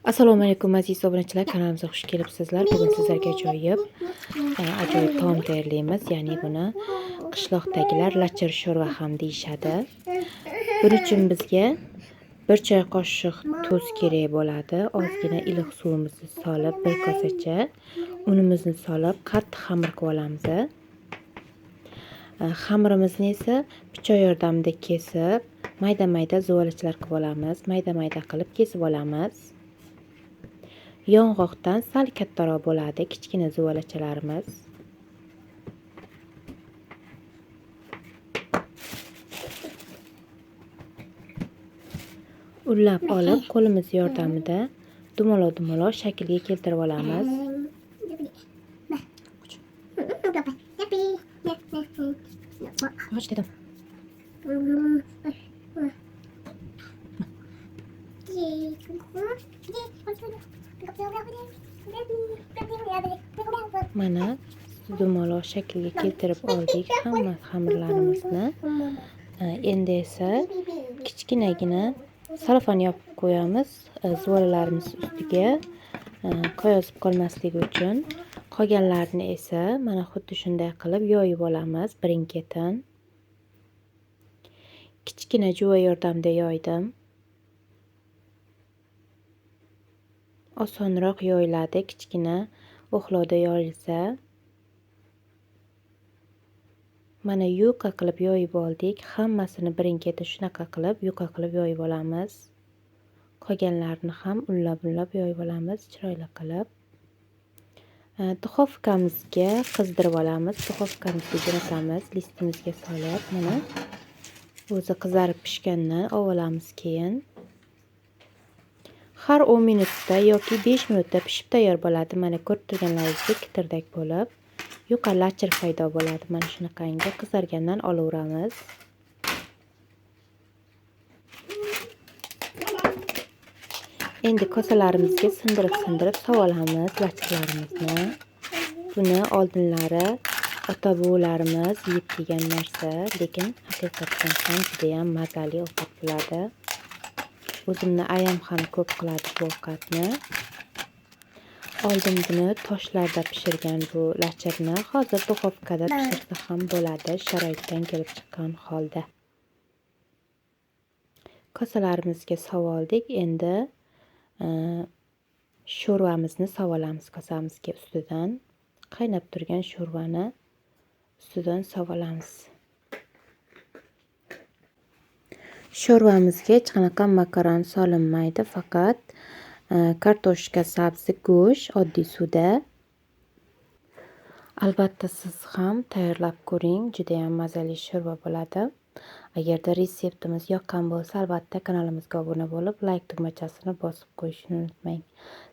Assalomu alaykum aziz obunachilar, kanalimizga xush kelibsizlar. Bugun sizlarga ajoyib taom tayyorlaymiz. Ya'ni buni qishloqdagilar lachir sho'rva ham deyishadi. Buning uchun bizga 1 choy qoshiq tuz kerak bo'ladi. Ozgina iliq suvimizni solib, bir kosacha unimizni solib, qattiq xamir qilib olamiz. Xamirimizni esa pichoq yordamida kesib, mayda-mayda zuvalachalar qilib olamiz. Mayda-mayda qilib kesib olamiz. Yong'oqdan sal kattaroq bo'ladi kichkina zuvalachalarimiz. Unlab olib, qo'limiz yordamida dumaloq-dumaloq shaklga keltirib olamiz. Och dedim. Mana dumaloq shaklga keltirib oldik hamma xamirlarimizni. Endi esa kichkinagina salofan yopib qo'yamiz zuvalalarimiz ustiga, qoyozib qolmasligi uchun. Qolganlarini esa mana xuddi shunday qilib yoyib olamiz birin-ketin. Kichkina juva yordamida yoydim. Osonroq yoyiladi kichkina o'xlovda yoyilsa. Mana yuqa qilib yoyib oldik. Hammasini birin-ketin shunaqa qilib yuqa qilib yoyib olamiz. Qolganlarini ham unlab-unlab yoyib olamiz chiroyli qilib. Duxovkamizga qizdirib olamiz. Duxovkamizga jo'natamiz, listimizga solib, mana o'zi qizarib pishgandan olamiz keyin. Har 10 minutda yoki 5 minutda pishib tayyor bo'ladi. Mana ko'rib turganlaringizdek kitirdak bo'lib, yuqa lachir paydo bo'ladi. Mana shunaqangi qizargandan olaveramiz. Endi kosalarimizga sindirib-sindirib solamiz lachirlarimizni. Buni oldinlari ota-bobolarimiz yeb kelgan narsa, lekin haqiqatan ham juda ham mazali ovqat bo'ladi. O'zimni ayam ham ko'p qiladi bu ovqatni. Oldin buni toshlarda pishirgan bu lachirni hozir duxovkada pishirsa ham bo'ladi, sharoitdan kelib chiqqan holda. Kosalarimizga soldik. Endi sho'rvamizni solamiz kosamizga ustidan. Qaynab turgan sho'rvani ustidan solamiz. Sho'rvamizga hech qanaqa makaron solinmaydi, faqat kartoshka, sabzi, go'sht oddiy suvda. Albatta siz ham tayyorlab ko'ring, juda ham mazali sho'rva bo'ladi. Agarda retseptimiz yoqqan bo'lsa, albatta kanalimizga obuna bo'lib, like tugmachasini bosib qo'yishni unutmang.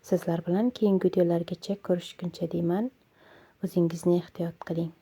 Sizlar bilan keyingi videolargacha ko'rishguncha deyman. O'zingizni ehtiyot qiling.